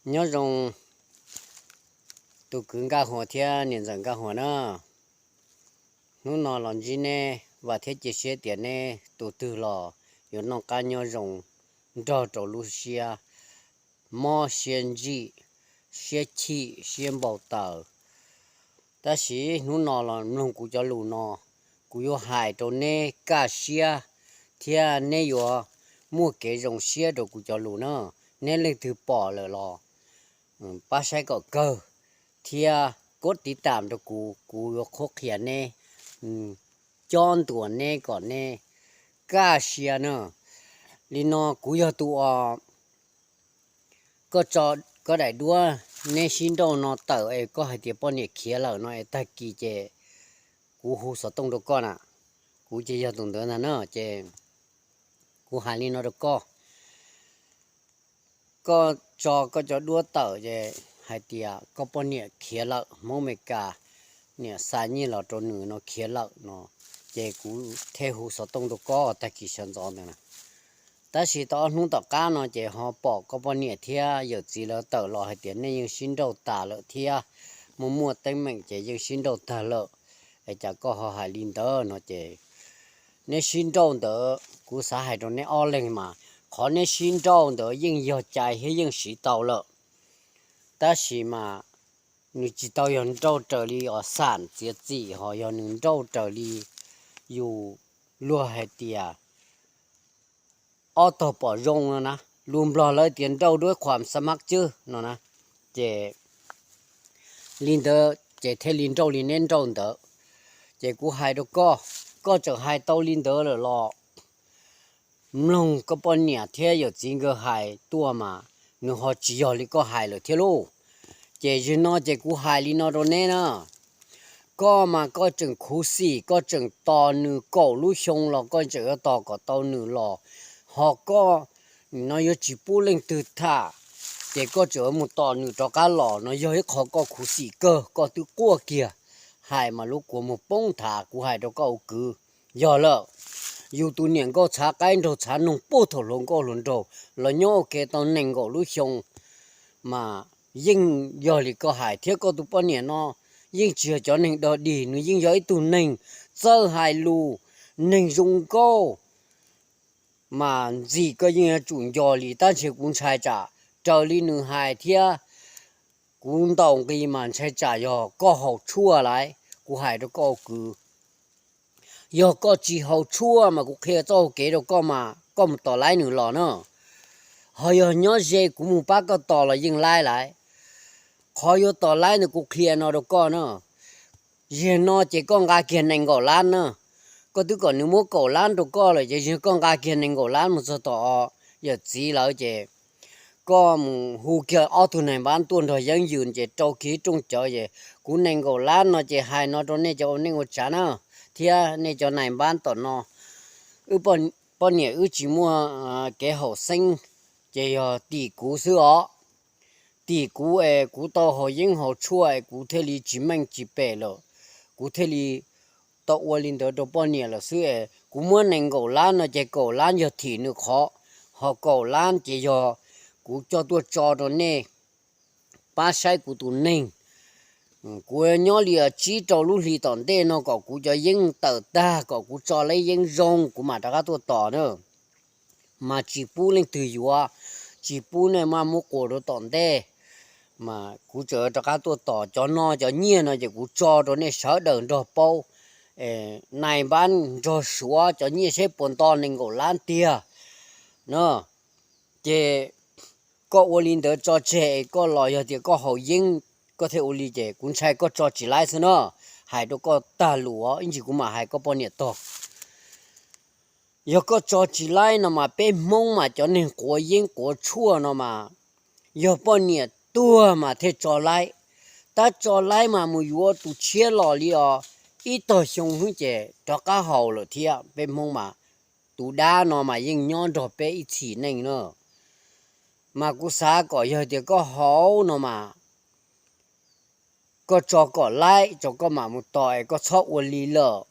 Nyob zoo tus kwv Nkaj Huas thiab niam ntxawm Nkaj Huas na. Hnub no los ntsib neb, vam thiab cia siab tias neb tus twg los yuav noj qab nyob zoo, nrog rau lub siab mob siab ntsij, siab chim siab npau taws. Tab sis hnub no los mloog kuv cov lus no, kuv yuav hais rau neb kaj siab thiab neb yuav muaj kev zoo siab rau kuv cov lus na. Neb leej twg pom lawm los pab saib kom kawg thiab kov tiv tam rau kuv, kuv yuav qhuab qhia neb, cob ntuas neb kom neb kaj siab na. Li no kuv yog tus uas koj tso koj daim duab neb sib nrauj no tawm es koj hais tias poj niam khiav lawm no es tag kis ces kuv hu xov tooj rau koj na. Kuv ces yog tus ntawd ntag na ces kuv hais li no rau koj. Koj tso koj cov duab tawm ces hais tias koj poj niam khiav lawm, Hmoob Amelikas niam xa nyiaj los rau nws no khiav lawm no, ces kuv thiaj hu xov tooj rau koj tag kis sawv ntxov ntawd na. Tab sis tau ob hnub tom qab no ces ho pom koj poj niam thiab yawm txiv lawv tawm los hais tias nej yeej sib nrauj tas lawm thiab, muaj muaj teeb meem ces yeej sib nrauj tag lawm, es cas koj ho hais li ntawd no ces neb sib nrauj ntawd kuv xav hais rau neb ob leeg mas qhov neb sib nrauj ntawd yeej yog cai thiab yeej siv tau lawm. Tab sis mas nws tsis tau yog nrauj raws li os xam txiav txim, ho yog nws nrauj raws li yus luag hais tias ob tog pom zoo no na, lus Nplog lawv tias nrauj duab khuam xa mab cwb no na. Ces li ntawd ces thiaj li nrauj li neb nrauj ntawd. Ces kuv hais rau koj, koj tseem hais tau li ntawd lawm los mloog koj poj niam thiab yawm txiv nkawd hais tuaj mas nws ho tsis yog li koj hais lawm thiab lauj. Ces zaum no ces kuv hais li no rau neb na, koj mas koj tseem khuv xim, koj tseem tos nws kaum lub xyoo los koj tseem yuav tos kom tau nws los, ho koj no yuav tsis pub leej twg tham, ces koj tseem yuav mus tos nws rov qab los no yog ib qho koj khuv xim kawg, koj twb quaj kiag. Hais mas lub kua muag poob nthav, kuv hais rau koj ua kwv, yog lawm. Yus tus niam nkauj txhav qaib nraug txhav noog puag thaum hluas nkauj hluas nraug los nyob ua ke tau nees nkaum lub xyoo mas yeej yog li koj hais thiab. Koj tus poj niam no yeej tsis yog cov neeg dog dig, nws yeej yog ib tug neeg txawj hais lus, neeg zoo nkauj, mas ntxim koj yeej yuav tsum nco li. Tab sis kuv ntshai tsam raws li nws hais thiab kuv ntaus nqi mas ntshai tsam yog koj haus tshuaj lawm, kuv hais rau koj ua kwv. Yog koj tsis haus tshuaj mas kuv qhia txoj hau kev rau koj mas koj mus tos laib nws los na. Ho yog nyob ze kuv mus pab koj tos los yeej laib lawm. Qhov yuav tos laib ntawd kuv qhia no rau koj na. Zaum no ces koj nqa kiag nees nkaum lab na. Koj twb kom nws muab kaum lab rau koj lawm ces zaum no koj nqa kiag nees nkaum lab mus txog tom yawm txiv lawv ces koj mus hu kiag ob tug nais npab tuaj nrog yeeb yws ces rau kiag rooj cawv ces kuv nees nkaum lab no ces hais no rau nej cov ua neej ua tsav na, thiab nej cov nais npab tom no. Wb poj niam wb tsis muaj kev haum xeeb, ces yog tim kuv xwb os. Tim kuv es kuv tau haus yeeb haus tshuaj es kuv thiaj li tsis meej tsis pem lawm, kuv thiaj li tau ua li ntawd rau poj niam lawm xwb es kuv muab nees nkaum lab no ces kaum lab yog thim nws qhov, ho kaum lab ces yog kuv coj tuaj tso rau nej pab saib kuv tus neeg. Kuv nyob li tsib rau lub hlis tom ntej no kom kuv cov yeeb tawm tag kom kuv tso lab yeeb zoo kuv mam rov qab tuaj tos na. Mas tsis pub leej twg yuav, tsis pub nej maj muab quas rau tom ntej. Mas kuv tseem rov qab tuaj tos cov no, cov nyiaj no ces kuv tso rau nej sawv daws nrog paub, nais npab nrog suav cov nyiaj seb puas nto nees nkaum lab tiag no. Ces koj ua li ntawd tso tseg es koj los yog tias koj haus yeeb koj thiaj ua li ces kuv ntshai koj tso tsis laib xwb no. Hais rau koj tag lus ib ntsis kuv mam hais koj poj niam tog. Yog koj tso tsis laib no mas peb Hmoob mas cov neeg quav yeeb quav tshuaj no mas yog poj niam tuag mas thiaj tso laib. Tab tso laib mas mus yuav tus tshiab los li os, ib tog xyoo xwb ces rov qab haus lawm thiab. Peb Hmoob mas tus dab no mas yeej nyob nrog peb ib txhis neej na. Mas kuv xav kom yog tias koj haus no mas koj tso kom laib tso koj mam mus tos es koj txhob ua li lawm,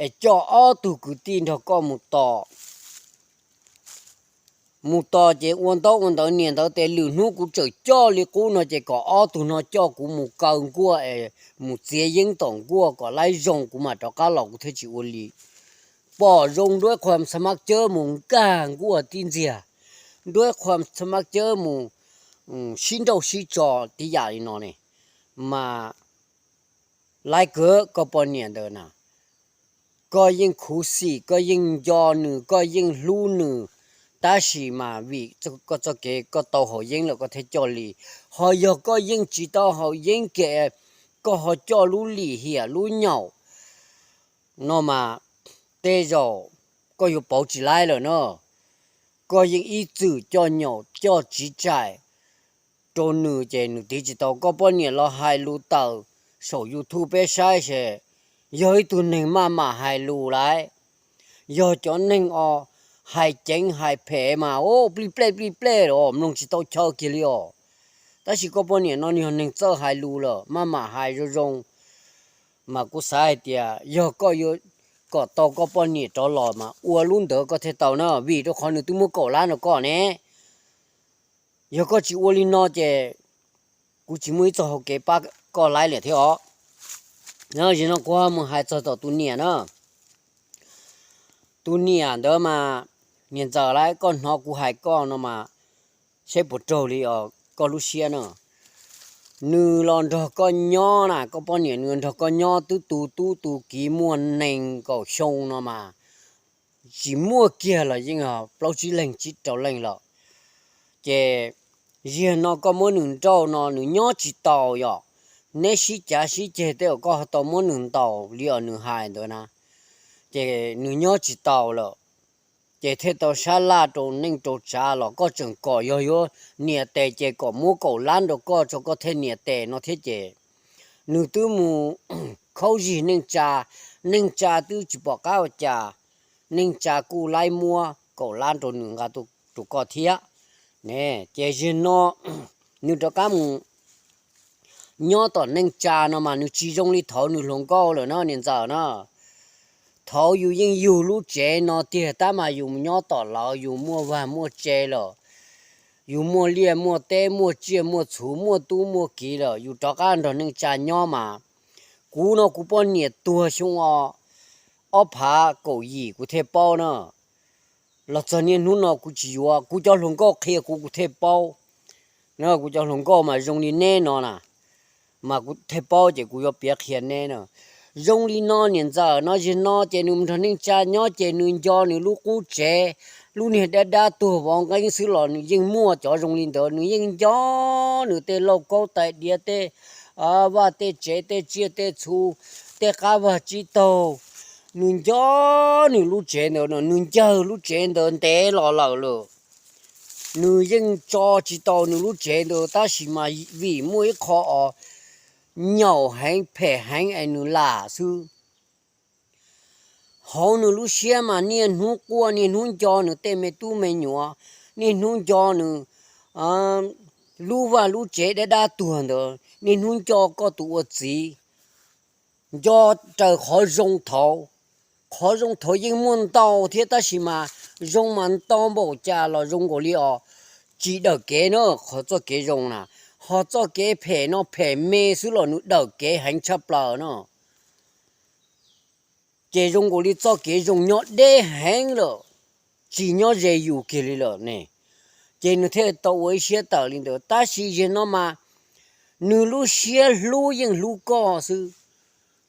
es coj ob tug kwv tij nrog koj mus tos. Mus tos ces ua ntaub ua ntawv niam ntawd tes lwm hnub kuv tseem coj li qub no ces kom ob tug no coj kuv mus kaw nkuaj es mus txiav yeeb tom nkuaj kom laib zoo kuv mam rov qab los kuv thiaj tsis ua li. Pom zoo nruab qhuam xa mab cawb mus nkag nkuaj tib ntxiag, nruab qhuam xa mab cawb mus sib nrauj sib tso tib yam li no ne. Mas laib kawg koj poj niam ntawd na, koj yeej khuv xim, koj yeej nco nws, koj yeej hlub nws, tab sis mas vim koj txoj kev koj tau haus yeeb lawm koj thiaj coj li. Ho yog koj yeej tsis tau haus yeeb kiag, koj ho coj lub lim hiam lub nyaum no mas tej zaum koj yuav pauv tsis laib lawm na. Koj yeej ib txwm coj nyaum coj tsiv tsaim rau nws ces nws tiv tsis tau. Koj poj niam los hais lus tawm saum YouTube peb saib se, yog ib tug neeg maj mam hais lus lauj, yog cov neeg os hais ceev hais phem mas ua plij plej plij plej los mloog tsis tau chaw kiag li os. Tab sis koj poj niam no nws yog neeg txawj hais lus lawm maj mam hais zoo zoo, mas kuv xav hais tias yog koj yuav kom tau koj poj niam rov los mas ua lub ntawd koj thiaj tau na, vim rau qhov nws twb muab kaum lab rau koj ne. Yog koj tsis ua li no ces kuv tsis muaj ib txoj hau kev pab koj laib lawm thiab os. Zaum no kuv ho mus hais txog tom tus niam na. Tus niam ntawd mas, niam ntxawm lauj, koj hnov kuv hais koj no mas saib puas raug li os koj lub siab na. Nws los nrog koj nyob na, koj poj niam nws nrog koj nyob twb tu tub tu kiv muaj nees nkaum xyoo no mas, tsis muaj kiag los yeej plaub tsib leeg tsib rau leej lawm. Ces ziag no koj muab nws nrauj no nws nyob tsis taus yom. Neb sib cav sib ceg tej uas koj tau muab nws ntaus li uas nws hais ntawd na, ces nws nyob tsis taus lawm. Ces thiaj tau sab laj rau neej rau tsav los koj tseem kom yog yuav niam tes ces kom muab kaum lab rau koj tso koj thiaj niam tes no thiab ces nws twb mus khaub zig neej tsa, neej tsa twb tsis pom qab ua cas, neej tsa kuj laib muab kaum lab rau nws nqa rau koj thiab. Ne, ces ziag no nws rov qab mus nyob tom neej tsa no mas nws tsis zoo li thaud nws hluas nkauj lawm na niam ntxawm na. Thaud yus yeej yug lub tsev no tiag tab mas yus nyob tom lawv yus muaj vaj muaj tse lawm, yus muaj liaj muaj teb muaj tsiaj muaj txhu muaj tub muaj kiv lawm yus rov qab nrog neej tsa nyob mas. Kuv no kuv poj niam tuag xyoo ob phav kaum yim kuv thiaj paub na. Los txog niaj hnub no kuv tsis yuav, kuv cov hluas nkauj qhia kuv kuv thiaj paub. Kuv cov hluas nkauj mas zoo li neb no na, mas kuv thiaj paub ces kuv yuav piav qhia neb na. Zoo li no niam ntxawm no, ziag no ces nws nrog neej tsa nyob ces nws nco nws lub qub tsev, lub niag dab dab tuag vov nqeeb xwb los nws yeej muaj cov zoo li ntawd, nws yeej nco nws tej lauj kaub tais diav tej vaj tej tsev tej tsiaj tej txhu, tej qab vag tsib taug. Nws nco nws lub tsev ntawd no, nws ncawg lub tsev ntawd ntev los lawm lawm. Nws yeej tso tsis tau nws lub tsev ntawd tab sis mas vim muaj ib qho os nyaum heev phem heev es nws lam xwb. Hauv nws lub siab mas niaj hnub quaj niaj hnub nco nws tej me tub me nyuam, niaj hnub nco nws lub vaj lub tsev dab dab tuag ntawd, niaj hnub nco koj tus ua txiv. Nco raws qhov zoo thaud, qhov zoo thaud yeej muaj ntau thiab tab sis mas zoo mas ntau npaum cas los zoo nkaus li os tsis dawm kev na, qhov txoj kev zoo na, ho txoj kev phem no phem me xwb los nws dawm kev heev tshaj plaws no. Ces zoo nkaus li txoj kev zoo nyob deb heev lawm, tsis nyob ze yus kiag li lawm ne. Ces nws thiaj tau ua ib siab tawm li ntawd tab sis ziag no mas nws lub siab hlub yeej hlub koj xwb,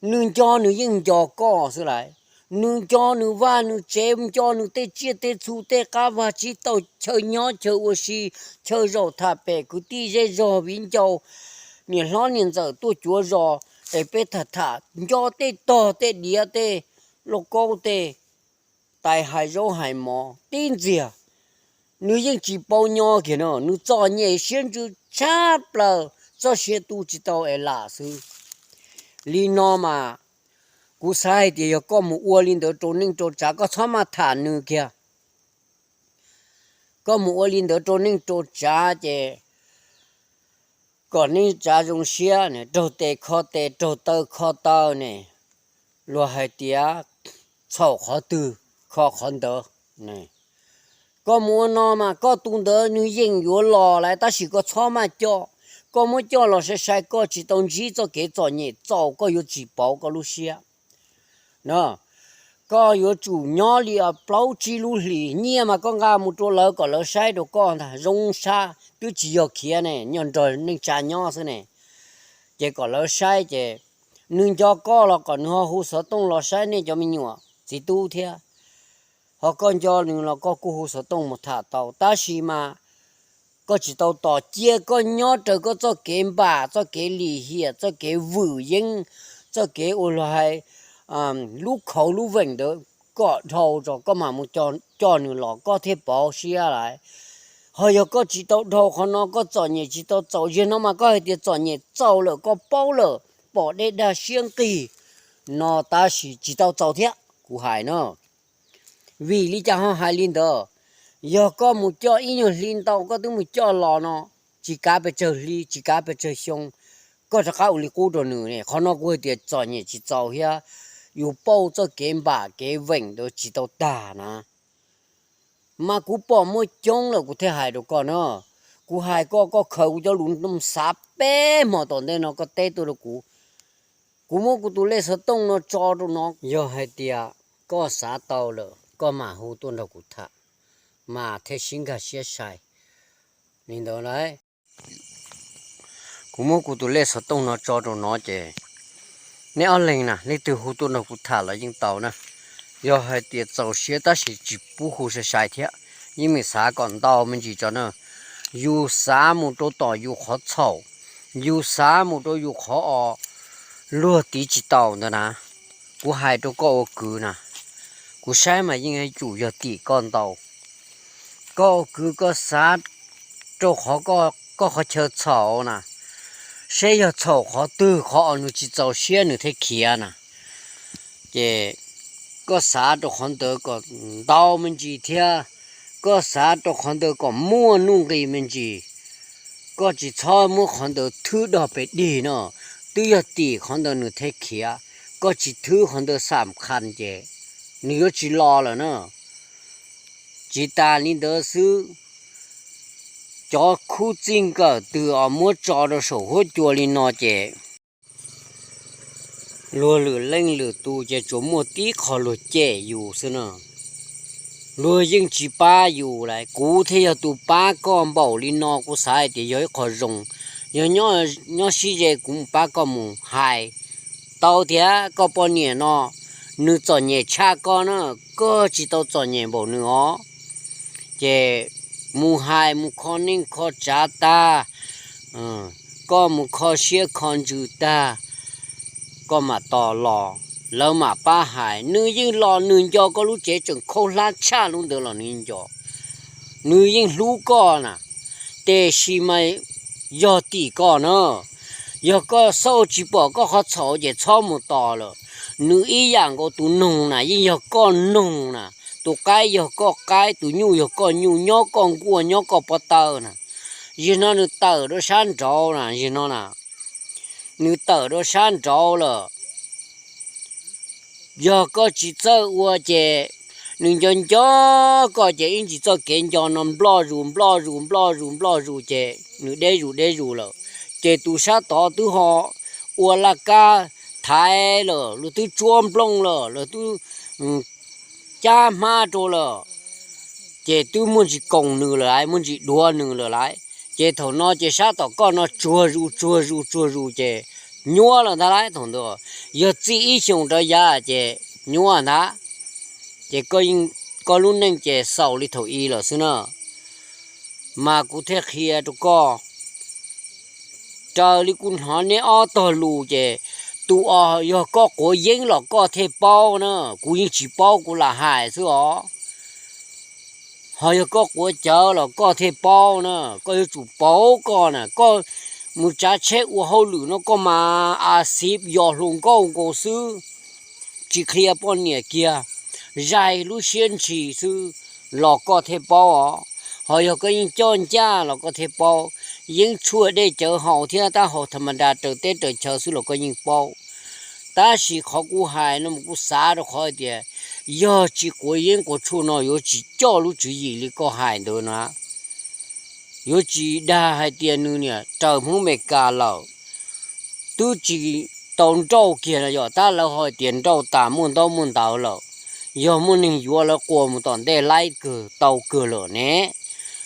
nws nco nws yeej nco koj xwb lauj. Nws nco nws vaj nws tsev, nco nws tej tsiaj tej txhu tej qab vag tsib taug, chaw nyob chaw ua si, chaw zaum tham pem kwv tij zej zog viv ncaus, niam hlob niam ntxawm tuaj cuav zos es peb tham tham nco tej tog tej diav tej lauj kaub tej tais hais zaub hais mov tib ntxiag. Nws yeej tsis paub nyob kiag no, nws txom nyem siab ntsws tshaj plaws, txoj sia tu tsis tau es lam xwb. Li no mas kuv xav hais tias yog koj mus ua li ntawd rau neej rau tsav koj txhob maj tham nws kiag. Koj mus ua li ntawd rau neej rau tsav ces kom neej tsav zoo siab, raug tes kho tes raug taw kho taw ne, luag hais tias txhaum qhov twg kho qhov ntawd. Koj mus ua no mas koj tus ntawd nws yeej yuav los lawm, tab sis koj txhob maj coj. Koj muab coj los sai sai, koj tsis tau ntsib txoj kev txom nyem txaus, koj yuav tsis pauv koj lub siab. Koj yuav tsum nyob li plaub tsib lub hlis, nyiaj mas koj nqa mus rau lawv kom lawv saib rau koj ntag. Zoo sab twb tsis yog khiav ne, nyob nrog neej tsa nyob xwb ne. Ces kom lawv saib ces nws nco koj los kom nws ho hu xov tooj los saib nej cov me nyuam txiv tub thiab. Ho koj nco nws los koj kuj hu xov tooj mus tham tau, tab sis mas koj tsis tau tos, cia koj nyob raws koj txoj kev npam, txoj kev lim hiam, txoj kev vwm yeeb, txoj kev ua luag hais lub khauv lub veem ntawd kom dhau tso koj mam mus coj nws los koj thiaj pauv siab lawm. Ho yog koj tsis tau dhau qhov no, koj txom nyem tsis tau txaus, yog no mas koj hais tias txom nyem txaus lawm, koj paub lawm, pom dej dag siab nqig no, tab sis tsis tau txaus thiab kuv hais no. Vim li cas ho hais li ntawd? Yog koj mus coj ib nyuag hli ntau koj twb mus coj los no, tsis kav pes tsawg hli tsis kav pes tsawg xyoo, koj rov qab ua li qub rau nws ne. Qhov no kuv hais tias txom nyem tsis txaus thiab, yus pauj txoj kev npam kev veem ntawd tsis tau tag na. Mas kuv pom muaj coob lawm kuv thiaj hais rau koj na. Kuv hais koj, koj khaws kuv cov lus xav peb hmo tom ntej no koj teb tuaj rau kuv. Kuv muab kuv tus lej xov tooj no tso rau no, yog hais tias koj xav tau lawm koj mam hu tuaj nrog kuv tham, mas thiaj sib nkag siab sai li ntawd lauj. Kuv muab kuv tus lej xov tooj no tso rau no ces neb ob leeg na leej twg hu tuaj nrog kuv tham los yeej tau na. Yog hais tias txaus siab tab sis tsis pub hu sai sai thiab, yeej meem xav kom ntau me ntsis tso na. Yus xav mus rau tom yus qhov txhaum, yus xav mus rau yus qhov uas luag tiv tsis taus ntawd na. Kuv hais rau koj ua kwv na, kuv saib mas yeej yuav tsum yog tim koj ntau. Koj ua kwv koj xav rau qhov koj qhov chaw txhaum na, seb yog txhaum qhov twg, qhov uas nws tsis txaus siab nws thiaj khiav na. Ces koj xav rau qhov ntawd kom ntau me ntsis thiab, koj xav rau qhov ntawd kom muaj nuj nqis me ntsis. Koj tsis txhob muab qhov ntawd thwb dog pes dig no, twb yog tim qhov ntawd nws thiaj khiav. Koj tsis thwb qhov ntawd xam khas ces nws yuav tsis los lawm na. Tsis tas li ntawd xwb, cov khub txij nkawm twg uas muab tso rau saum huab cua li no ces luag lwm leej lwm tus ces tsuas muaj tib qho luag cem yus xwb na. Luag yeej tsis pab yus lawm, kuv thiaj yog tus pab koj npaum li no, kuv xav hais tias yog ib qho zoo. Yog nyob sib ze kuv mus pab koj mus hais tau tias koj poj niam no nws txom nyem tshaj koj na, koj tsis tau txom nyem npaum nws os. Ces mus hais mus kho neej kho tsav tag, koj mus kho siab kho ntsws tag, koj mam tos los, lawv mam pab hais. Nws yeej los nws nco koj lub tsev tseem khaub hlab tshaj lub ntawd los nws yeej nco. Nws yeej hlub koj na, tiam sis mas yog tim koj na. Yog koj xauj tsis pom koj qhov txhaum ces txhob mus tos lawm. Nws ib yam nkaus tus noog na yeej yog koj noog na, tus qaib yog koj qaib, tus nyuj yog koj nyuj, nyob koj nkuaj nyob koj pob tawb na. Yog no nws tawm rau sab nraud na, yog no na, nws tawm rau sab nraud lawm. Yog koj tsis txawj ua ces nws nco nco koj ces ib ntsis txoj kev nco no nploj zus nploj zus nploj zus nploj zus ces nws deb zus deb zus lawm. Ces tus sab tod twb ho ua laj kab thaiv lawm, luag twb tsuab nplooj lawm, luag twb cab hmab rau lawm, ces twb muaj ntsis koom nws lawm lauj, muaj ntsis duav nws lawm lauj. Ces thaum no ces sab tom koj no tsuag zus tsuag zus tsuag zus ces nyuaj lawm ntag lauj. Thaum ntawd yog txij ib xyoos rov yav ces nyuaj ntag. Ces koj lub neej ces xaus li thaum i lawm xwb na. Mas kuv thiaj qhia rau koj raws li kuv hnov neb ob tog lus ces tus uas yog koj quav yeeb los koj thiaj paub na, kuv yeej tsis paub kuv lam hais xwb os. Ho yog koj quav cawv los koj thiaj paub na, koj yuav tsum paub koj na, koj mus tsav tsheb ua hauj lwm no koj mas a xiv yos hluas nkauj nkaus xwb, tsis qhia poj niam kiag, zais lub siab ntshis xwb los koj thiaj paub os. Ho yog koj yeej coj ncaj los koj thiaj paub, yeeb tshuaj dej cawv haus thiab taub hau tha ma da raws teb raws chaw xwb los koj yeej paub. Tab sis qhov kuv hais no mas kuv xav rau qhov hais tias Yog tsis quav yeeb quav tshuaj no yuav tsis coj lub tswv yim li koj hais ntawd na. Yuav tsis dag hais tias nws niam raws Hmoob Amelikas lawm, twb tsis tau nrauj kiag no yom, tab lawv ho tias nrauj tas muaj ntaub muaj ntawv lawm. Yog muaj neeg yuav lawv quas mus tom ntej laib kawg tau kawg lawm ne.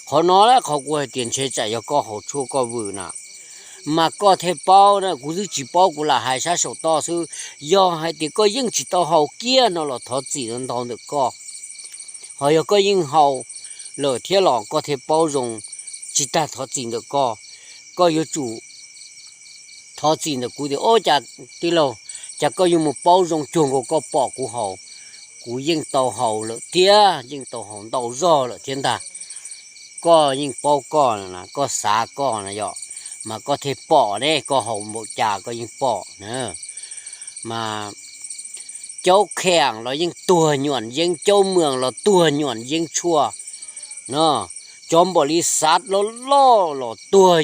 Qhov no qhov kuv hais tias ntshe tsam yog koj haus tshuaj koj vwm na, mas koj thiaj paub na, kuv twb tsis paub kuv lam hais sab saum toj xwb. Yog hais tias koj yeej tsis tau haus kiag no los thov txim ntau ntau ntawm koj. Ho yog koj yeej haus lawm thiab los koj thiaj paub zoo, tsis tag thov txim ntawm koj. Koj yuav tsum thov txim ntawm kuv tias, o, cas tij laug, cas koj yuav mus paub zoo cuag nkaus koj pom kuv haus. Kuv yeej tau haus lawm thiab, yeej tau haus ntau zog lawm thiab ntag. Koj yeej paub koj na, koj xav koj na yom, mas koj thiaj pom ne, koj haus npaum cas koj yeej pom na. Mas Caub Khees los yeej tuag nyuam yeeb, Caub Mwm los tuag nyuam yeeb tshuaj no, cov npaum li xav loj loj los tuag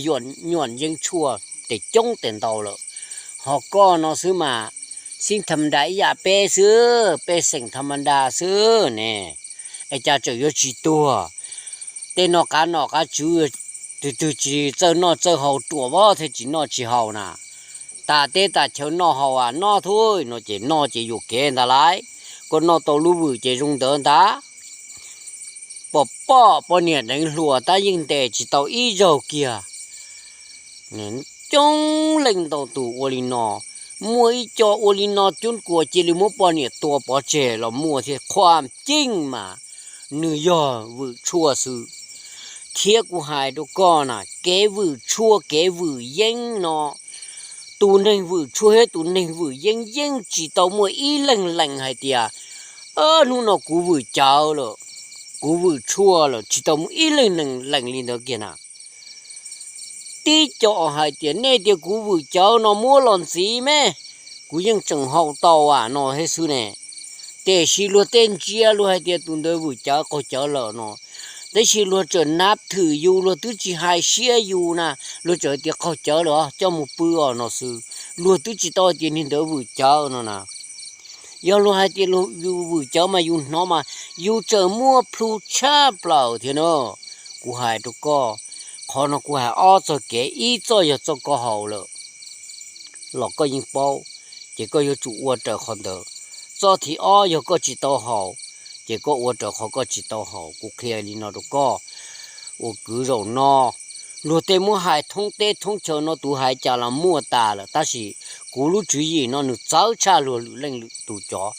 nyuam yeeb tshuaj tes coob tes ntau lawm. Ho koj no xwb mas, xib tham ma da ib yam peb xwb, pej xeem tham ma da xwb ne, es cas tseem yuav tsis tuag. Tej noj qab nom qab tswv, twg twg tsis txawj noj txawj haus ruam vab thiaj tsis noj tsis haus na. Tas teb tas chaw noj haus as noj thub no ces noj ces yuam kev ntag lauj. Koj noj tau lub vwm ces zoo ntawd ntag. Pom poj poj niam deev hluas tab yeej ntes tsis tau ib zaug kiag. Coob leej ntau tus ua li no, muaj ib co ua li no cub kuas cia li muab poj niam tua pov tseg los muaj thiab, qhuam ceej mas nws yog vwm tshuaj xwb. Thiab kuv hais rau koj na, kev vwm tshuaj kev vwm yeeb no, tus neeg vwm tshuaj thiab tus neeg vwm yeeb yeej tsis tau muaj ib leeg lees hais tias hnub no kuv vwm cawv lawm, kuv vwm tshuaj lawm, tsis tau muaj ib leeg lees li ntawd kiag na. Tib co hais tias nej tias kuv vwm cawv no muab los ntxiv me, kuv yeej tseem haus tau as no thiab xwb ne. Tiam sis luag tej ntsia luag hais tias tus ntawd vwm cawv qaug cawv lawm no, tab sis luag tseem nab thwm yus, luag twb tsis hais siab yus na, luag tseem hais tias qaug cawv lawm os, coj mus pw os no xwb, luag twb tsis tau hais tias niag ntawd vwm cawv no na. Yog luag hais tias yus vwm cawv mas yus hnov mas yus tseem muaj plhu tshaj plaws thiab na. Kuv hais rau koj, qhov no kuv hais ob txoj kev, ib txoj yog txoj koj haus lawm los koj yeej paub, ces koj yuav tsum ua raws qhov ntawd. Txoj thib ob yog koj tsis tau haus, ces koj ua raws qhov koj tsis tau haus. Kuv qhia li no rau koj, ua kwv zaum no, luag tej muab hais thoob teb thoob chaw no tus hais cas los muaj tas lawm, tab sis kuv lub tswv yim no nws txawv tshaj luag lwm leej lwm tus cov.